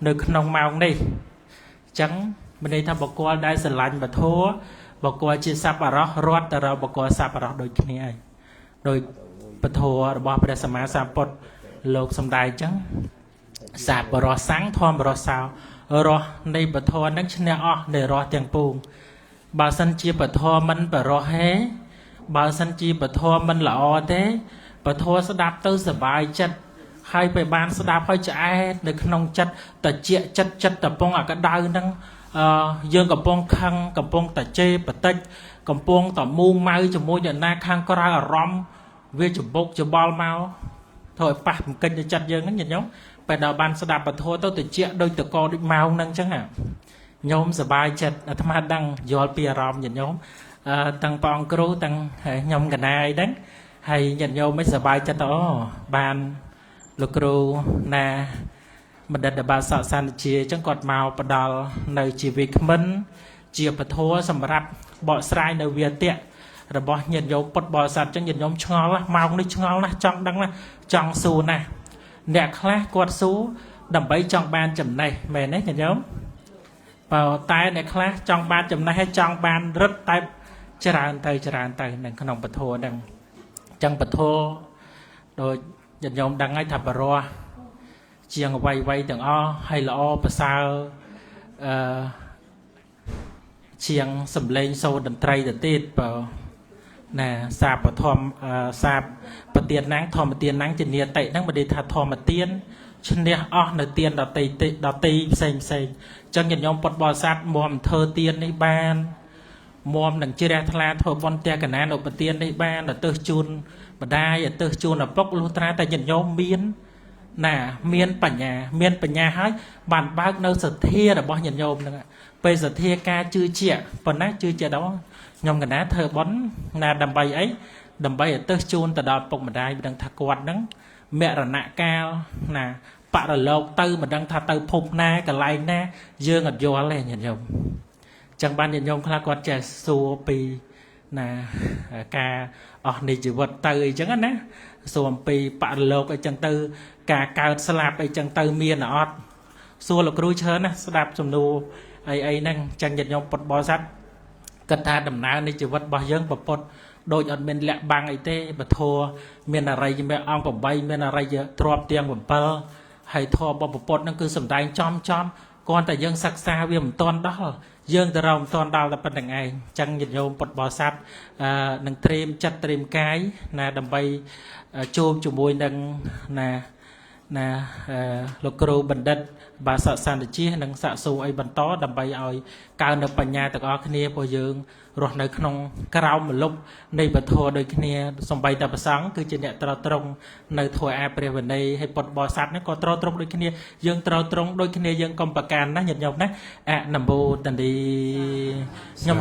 នៅក្នុងម៉ោងនេះអញ្ចឹងមានន័យថាបុគ្គលដែលស្រឡាញ់ពធបុគ្គលជាសប្បុរសរត់ទៅរកបុគ្គលសប្បុរសដូចគ្នាហើយដោយពធរបស់ព្រះសម្មាសម្ពុទ្ធលោកសំដែងអញ្ចឹងសប្បុរសសੰធម្មរសោរសនៃពធនឹងឈ្នះអស់នៃរសទាំងពួងបើសិនជាពធមិនបរោះហេបើសិនជាពធមិនល្អទេពធស្ដាប់ទៅសប្បាយចិត្តហើយពេលបានស្ដាប់ហើយឆ្អែតនៅក្នុងចិត្តតិចចិត្តចិត្តតពងអាក្តៅហ្នឹងយើងកំពុងខឹងកំពុងតជេបតិចកំពុងតមូម៉ៅជាមួយអ្នកណាខាងក្រៅអារម្មណ៍វាច្បុកច្បល់មកធ្វើឲ្យប៉ះបង្កិញទៅចិត្តយើងហ្នឹងញាតិញោមពេលដល់បានស្ដាប់ពធទៅតិចដូចតកដូចម៉ោងហ្នឹងអញ្ចឹងញោមសប្បាយចិត្តអាត្មាដឹងយល់ពីអារម្មណ៍ញាតិញោមទាំងព្រះអង្គគ្រូទាំងខ្ញុំកណាអីហ្នឹងហើយញាតិញោមមិនសប្បាយចិត្តអូបានលោកគ្រូណាបណ្ឌិតបាសកសន្តិជាអញ្ចឹងគាត់មកផ្ដល់នៅជាវិក្មិនជាពធសម្រាប់បកស្រាយនៅវាទៈរបស់ញាតិញោមពុទ្ធបរិស័ទអញ្ចឹងញាតិញោមឆ្ងល់ណាស់ម៉ោងនេះឆ្ងល់ណាស់ចង់ដឹងណាស់ចង់សួរណាស់អ្នកខ្លះគាត់សួរដើម្បីចង់បានចំណេះមែនទេញាតិញោមបើតែអ្នកខ្លះចង់បានចំណេះហើយចង់បានរឹតតែច្រើនទៅច្រើនទៅនៅក្នុងពធហ្នឹងអញ្ចឹងពធដូចញាតិញោមដឹងហើយថាបរោះជាងអ្វីៗទាំងអស់ហើយល្អប្រសើរអឺជាងសំឡេងសូរតន្ត្រីទៅទៀតបើណាសាបធម្មសាបប្រទានណាងធម្មទានណាងជានាតិហ្នឹងបើនិយាយថាធម្មទានឈ្នះអស់នៅទានដតីដតីផ្សេងផ្សេងអញ្ចឹងញាតិញោមពុទ្ធបរិស័ទមុំធ្វើទាននេះបានមុំនឹងជ្រះថ្លាធ្វើបុណ្យផ្ទះកណានុបទាននេះបានទៅទិសជូនម្ដាយទៅទិសជូនឪពុកលុះត្រាតែញាតិញោមមានណាមានបញ្ញាមានបញ្ញាហើយបានបើកនៅសទ្ធារបស់ញាតិញោមហ្នឹងពេលសទ្ធាការជឿជាក់ប៉ុណ្ណាជឿជាក់ដល់ខ្ញុំកណាធ្វើបុណ្យណាដើម្បីអីដើម្បីឲ្យទិសជូនទៅដល់ពុកម្ដាយមិនដឹងថាគាត់ហ្នឹងមរណកាលណាបរលោកទៅមិនដឹងថាទៅភពណាកន្លែងណាយើងអត់យល់ទេញាតិញោមចឹងបានញាតិញោមខ្លះគាត់ចេះសួរពីណាការអស់នៃជីវិតទៅអីចឹងណាសួរអំពីបរលោកអីចឹងទៅការកើតស្លាប់អីចឹងទៅមានអត់សួរលោកគ្រូច្រើនណាស្ដាប់សំណួរអីអីហ្នឹងចឹងញាតិញោមពុទ្ធបរិស័ទគិតថាដំណើរនៃជីវិតរបស់យើងពពុទ្ធដូចអត់មានលាក់បាំងអីទេពធមានអរិយមេអង្គ8មានអរិយទ្រព្យទាំង7ហើយធម៌របស់ពពុទ្ធហ្នឹងគឺសំដែងចំចំគ្រាន់តែយើងសិក្សាវាមិនទាន់ដល់យើងទៅរកមិនទាន់ដល់តែប៉ុណ្្នឹងឯងចឹងញាតិញោមពុទ្ធបរិស័ទនឹងត្រៀមចិត្តត្រៀមកាយណាដើម្បីជួបជាមួយនឹងណាណាលោកគ្រូបណ្ឌិតបាសកសន្តិជានិងសាក់សួរអីបន្តដើម្បីឲ្យកើននៅបញ្ញាទាំងអស់គ្នាព្រោះយើងរស់នៅក្នុងក្រោមម្លប់នៃពធដូចគ្នាសំបីតែព្រះសង្ឃគឺជាអ្នកត្រត្រង់នៅធម៌អាព្រះវិន័យហើយពុទ្ធបរិស័ទនេះក៏ត្រត្រង់ដូចគ្នាយើងត្រត្រង់ដូចគ្នាយើងកុំប្រកាន់ណាញាតិញោមណាអនុមោទនីខ្ញុំ